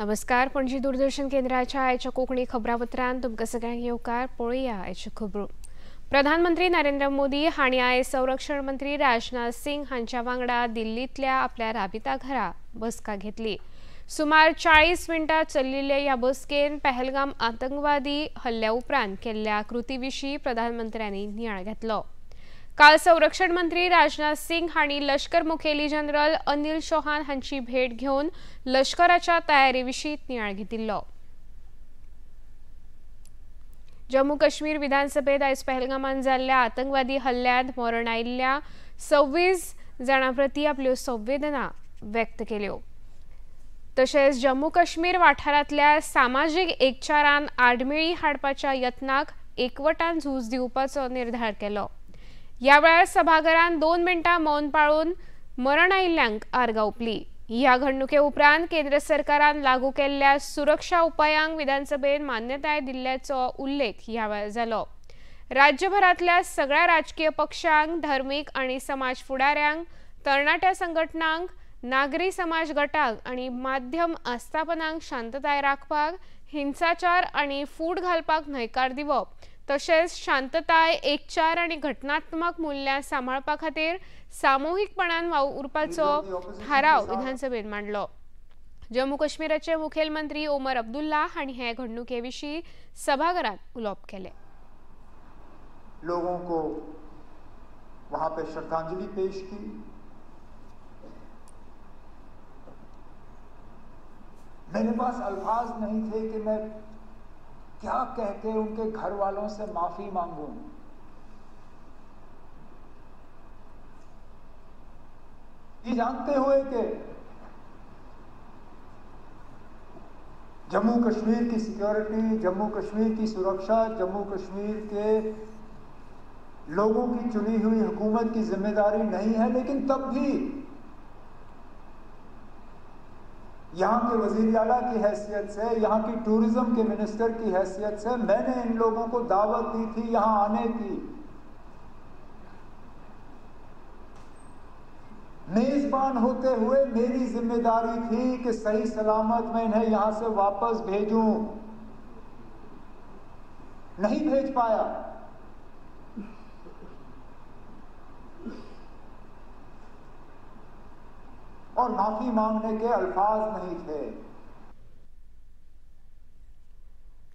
नमस्कार, पणजी दूरदर्शन केंद्राच्या आयच्या कोंकणी खबरापत्रांत तुमकां सगळ्यांक येवकार. पळोवया आयच्यो खबरो. प्रधानमंत्री नरेंद्र मोदी हांणी आयज संरक्षण मंत्री राजनाथ सिंग हांच्या वांगडा दिल्लींतल्या आपल्या राबिता घरा बसका घेतली. सुमार 40 मिनटां चलिल्ल्या ह्या बसकेन पहलगाम आतंकवादी हल्ल्या उपरांत केल्ल्या कृती विशीं प्रधानमंत्र्यांनी नियाळ घेतलो. काल संरक्षण मंत्री राजनाथ सिंग हांणी लष्कर मुखेली जनरल अनिल चौहान हांची भेट घेवन लष्कराच्या तयारी विशीं नियाळ घेतिल्लो. जम्मू काश्मीर विधानसभेत आयज पहलगामांत जाल्ल्या आतंकवादी हल्ल्यांत मरण आयिल्ल्या 26 जाणां प्रती आपल्यो संवेदना व्यक्त केल्यो. तशेंच जम्मू काश्मीर वाठारांतल्या सामाजीक एकचारान आडमेळी हाडपाच्या यत्नाक एकवटान झूज दिवपाचो निर्धार केलो. ह्या वेळार सभाघरान 2 मिनटां मौन पाळून मरण आयिल्ल्यांक आर्गां ओंपली. ह्या घडणुके उपरांत केंद्र सरकारान लागू केल्ल्या सुरक्षा उपायांक विधानसभेन मान्यताय दिल्ल्याचो उल्लेख ह्या वेळार जालो. राज्यभरांतल्या सगळ्या राजकीय पक्षांक, धर्मीक आनी समाज फुडाऱ्यांक, तरणाट्या संघटनांक, नागरी समाज गटांक आनी माध्यम आस्थापनांक शांतताय राखपाक, हिंसाचार आनी फूट घालपाक न्हयकार दिवप, तशेंच शांतताय, एकचार आनी घटनात्मक मूल्यां सांबाळपा खातीर सामुहीकपणान वावुरपाचो थाराव विधानसभेन मांडलो. जम्मू काश्मीराचे मुखेलमंत्री ओमर अब्दुल्ला हांणी हे घडणुके विशीं सभाघरांत उलोवप केलें. लोगों को वहां पे श्रद्धांजलि पेश की. मेरे पास अल्फाज नहीं थे कि मैं क्या कह के उनके घर वालों से माफी मांगूं. ये जानते हुए कि जम्मू कश्मीर की सिक्योरिटी, जम्मू कश्मीर की सुरक्षा, जम्मू कश्मीर के लोगों की चुनी हुई हुकूमत की जिम्मेदारी नहीं है, लेकिन तब भी यहाँ के वज़ीर आला की हैसियत से, यहाँ की टूरिज़्म के मिनिस्टर की हैसियत से मैंने इन लोगों को दावत दी थी यहाँ आने की. मेज़बान होते हुए मेरी जिम्मेदारी थी कि सही सलामत मैं इन्हें यहाँ से वापस भेजूं. नहीं भेज पाया. और माफी मांगने के अल्फाज नहीं थे.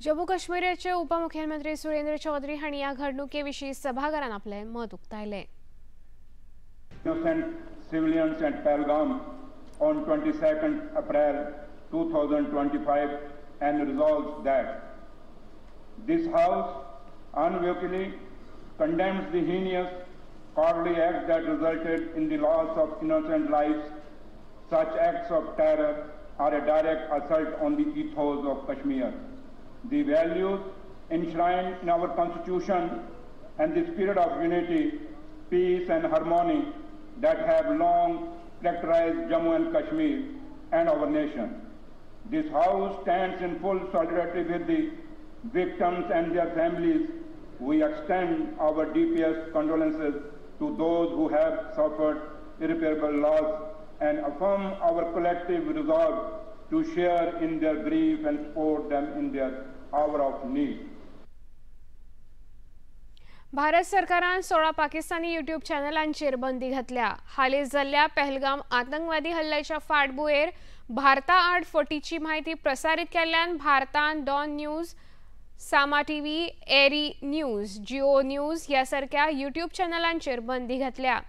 जम्मू काश्मीराचे उपमुख्यमंत्री सुरेंद्र चौधरी हांणी ह्या घडणुके विशीं सभाघरान आपलें मत उक्तायलें. Innocent civilians at Pahalgam on 22nd April 2025 and resolves that this House unequivocally condemns the heinous, cowardly act that resulted in the loss of innocent lives. Such acts of terror are a direct assault on the ethos of Kashmir, the values enshrined in our constitution and the spirit of unity, peace and harmony that have long characterized Jammu and Kashmir and our nation. This House stands in full solidarity with the victims and their families. We extend our deepest condolences to those who have suffered irreparable loss and affirm our collective resolve to share in their grief and support them in their hour of need. Bharat सरकारान 16 Pakistani YouTube चॅनलांचेर बंदी घातल्या. हालींच जाल्ल्या पहलगाम आतंकवादी हल्ल्याच्या फाटभुंयेर भारता आड फटीची म्हायती प्रसारीत केल्ल्यान भारतान Dawn News, Samaa TV, ARY News, Geo News ह्या सारक्या यूट्यूब चॅनलांचेर बंदी घातल्या.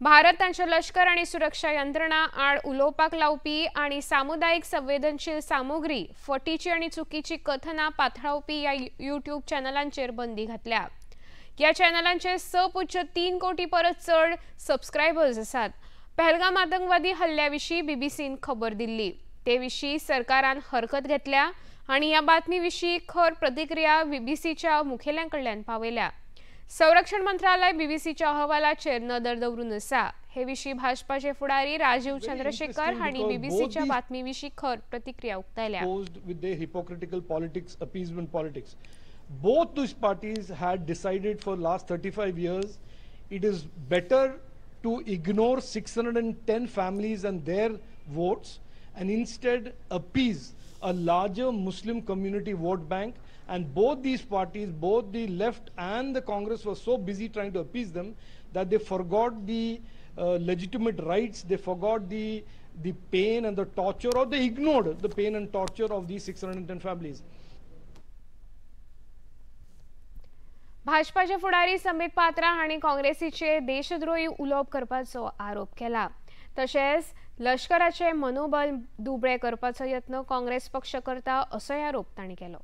भारत तांचे लष्कर आनी सुरक्षा यंत्रणा आड उलोवपाक लावपी आनी सामुदायिक संवेदनशील सामुग्री, फटीची आनी चुकीची कथनां पातळावपी ह्या यूट्यूब चॅनलांचेर बंदी घातल्या. ह्या चॅनलांचे 6.3 कोटी परस चड सबस्क्रायबर्स आसात. पहलगाम आतंकवादी हल्ल्या विशीं बीबीसीन खबर दिल्ली. ते विशीं सरकारान हरकत घेतल्या आनी ह्या बातमी विशीं खर प्रतिक्रिया बीबीसीच्या मुखेल्यां कडल्यान पावयल्या. संरक्षण मंत्रालय बीबीसीच्या अहवालाचेर नदर दवरून आसा. हे विशीं भाजपाचे फुडारी राजीव चंद्रशेखर हांणी बीबीसीच्या बातमी विशीं खर प्रतिक्रिया उक्तायल्या. With their hypocritical politics, appeasement politics. Both these parties had decided for last 35 years it is better to ignore 610 families and their votes and instead appease a larger Muslim community vote bank, and both these parties, both the left and the Congress, were so busy trying to appease them that they forgot the legitimate rights, they forgot the pain and the torture, or they ignored the pain and torture of these 610 families. भाजपाचे फुडारी संबित पात्रा हांणी काँग्रेसीचे देशद्रोही उलोवप करपाचो आरोप केला. तशेंच लष्कराचे मनोबल दुबळे करपाचो यत्न काँग्रेस पक्ष करता असोय आरोप तांणी केलो.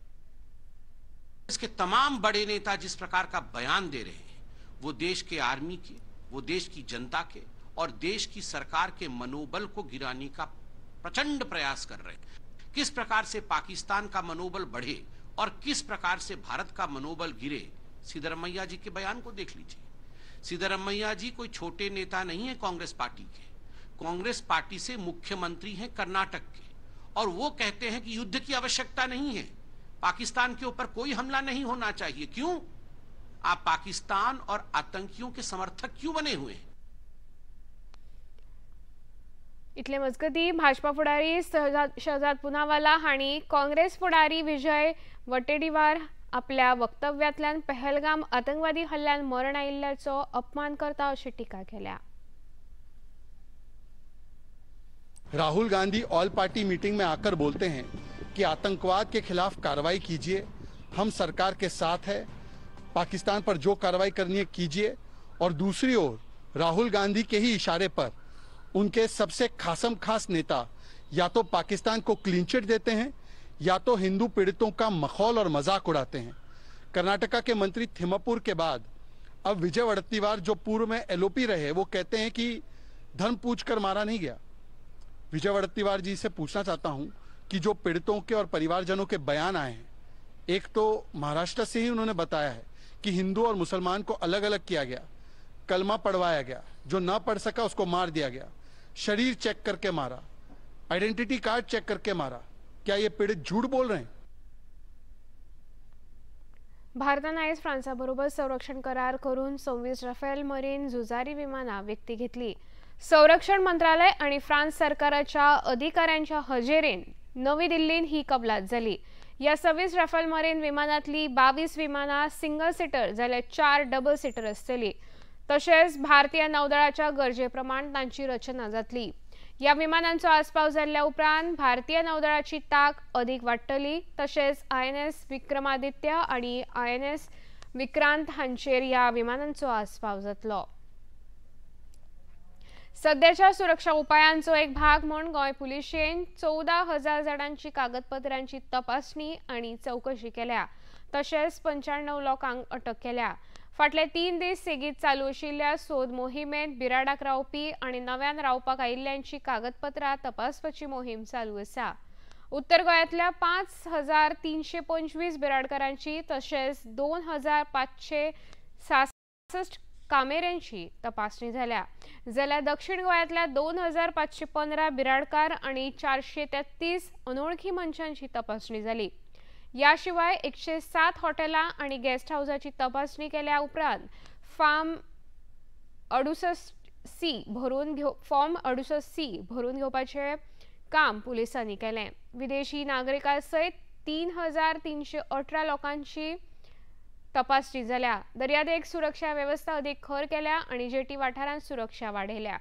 इसके तमाम बड़े नेता जिस प्रकार का बयान दे रहे हैं वो देश के आर्मी के, वो देश की जनता के और देश की सरकार के मनोबल को गिराने का प्रचंड प्रयास कर रहे हैं। किस प्रकार से पाकिस्तान का मनोबल बढ़े और किस प्रकार से भारत का मनोबल गिरे, सिद्धरमैया जी के बयान को देख लीजिए। सिद्धरमैया जी कोई छोटे नेता नहीं है कांग्रेस पार्टी के, कांग्रेस पार्टी से मुख्यमंत्री हैं कर्नाटक के, और वो कहते हैं कि युद्ध की आवश्यकता नहीं है, पाकिस्तान के ऊपर कोई हमला नहीं होना चाहिए। क्यों? आप पाकिस्तान और आतंकियों के समर्थक क्यों बने हुए हैं? इतले मजगती भाजपा फुडारी शहजाद पुनावाला हांणी काँग्रेस फुडारी विजय वडेट्टीवार आपल्या वक्तव्यांतल्यान पहलगाम आतंकवादी हल्ल्यान मरण आयिल्ल्याचो अपमान करता अशी टीका केल्या. Rahul Gandhi all party meeting में आकर बोलते हैं कि आतंकवाद के खिलाफ कार्रवाई कीजिए, हम सरकार के साथ है, पाकिस्तान पर जो कार्रवाई करनी है कीजिए। और दूसरी ओर राहुल गांधी के ही इशारे पर उनके सबसे खासम खास नेता या तो पाकिस्तान को क्लीन चिट देते हैं या तो हिंदू पीड़ितों का मखौल और मजाक उड़ाते हैं। कर्नाटका के मंत्री थिमापुर के बाद अब विजय वडेट्टीवार जो पूर्व में एलओपी रहे वो कहते हैं कि धर्म पूछ कर मारा नहीं गया। विजय वडेट्टीवार जी से पूछना चाहता हूं कि जो पीड़ितों के और परिवारजनों के बयान आए हैं, एक तो महाराष्ट्र से ही उन्होंने बताया है कि हिंदू और मुसलमान को अलग अलग किया गया, कलमा पढ़वाया गया, जो ना पढ़ सका उसको मार दिया गया, शरीर चेक करके मारा, आइडेंटिटी कार्ड चेक करके मारा। क्या ये पीड़ित झूठ बोल रहे हैं? भारतान आयज फ्रांसा बरोबर संरक्षण करार करून 26 राफेल मरीन झुजारी विमानां विकती घेतली. संरक्षण मंत्रालय आणि फ्रांस सरकाराच्या अधिकाऱ्यांच्या हजेरेन नवी दिल्लीन ही कबलात जाली. या 26 राफेल मरीन विमानांतली 22 विमानां सिंगल सीटर जाल्यार 4 डबल सीटर आसतली. तशेंच भारतीय नौदळाच्या गरजे प्रमाण तांची रचना जातली. या विमानांचो आस्पाव जाल्ल्या उपरांत भारतीय नौदळाची ताक अधिक वाडटली. तशेंच INS Vikramaditya आनी INS Vikrant हांचेर ह्या विमानांचो आस्पाव जातलो. सध्याच्या सुरक्षा उपायांचो एक भाग म्हूण गोंय पुलिशेन 14,000 जाणांची कागदपत्रांची तपासणी आनी चवकशी केल्या. तशेंच 95 लोकांक अटक केल्या. फाटले 3 दीस सेगीत चालू आशिल्ल्या सोद मोहिमेंत बिराडाक रावपी आनी नव्यान रावपाक आयिल्ल्यांची कागदपत्रां तपासपाची मोहीम चालू आसा. उत्तर गोंयांतल्या 5,325 बिराडकारांची तशेंच 2,566 कामेऱ्यांची तपासणी जाल्या. जाल्यार दक्षिण गोंयांतल्या 2,515 बिराडकार आनी 433 अनोळखी मनशांची तपासणी जाली. या शिवाय 107 हॉटेलां आनी गेस्ट हावसाची तपासणी केल्या उपरांत फॉर्म 68C भरून घेवपाचें काम पुलिसांनी केलें. विदेशी नागरिकां सयत 3,318 लोकांची तपासणी जाल्या. दर्यादेग सुरक्षा वेवस्था अधिक खर केल्या आनी जेटी वाठारांत सुरक्षा वाडयल्या.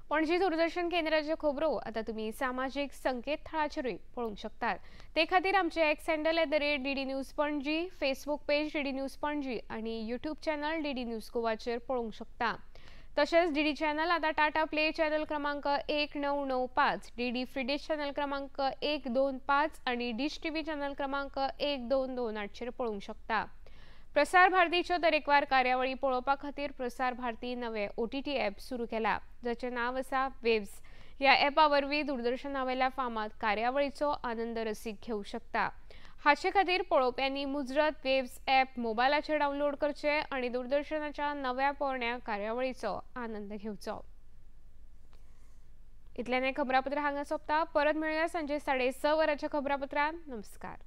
पणजी दूरदर्शन केंद्राच्यो खबरो आतां तुमी सामाजीक संकेतथळाचेरूय पळोवंक शकतात. ते खातीर आमचे X handle @DD News Panaji, Facebook page DD News Panaji आनी यूट्यूब चॅनल DD news गोवाचेर पळोवंक शकता. तशेंच DD channel आतां टाटा प्ले चॅनल क्रमांक 1995, DD free dish channel क्रमांक 125 आनी डिश टीव्ही चॅनल क्रमांक 1228चेर पळोवंक शकता. प्रसार भारतीच्यो तरेकवार कार्यावळी पळोवपा खातीर प्रसार भारती नवे OTT app सुरू केला, जाचें नांव आसा वेव्स. ह्या ॲपा वरवीं दूरदर्शनावेल्या फामाद कार्यावळीचो आनंद रसीक घेवंक शकता. हाचे खातीर पळोवप्यांनी मुजरत वेव्स ॲप मोबायलाचेर डावनलोड करचें आनी दूरदर्शनाच्या नव्या पोरण्या कार्यावळीचो आनंद घेवचो. इतल्यान हें खबरापत्र हांगा सोंपता. परत मेळुया सांजे 6:30 वरांच्या खबरापत्रांत. नमस्कार.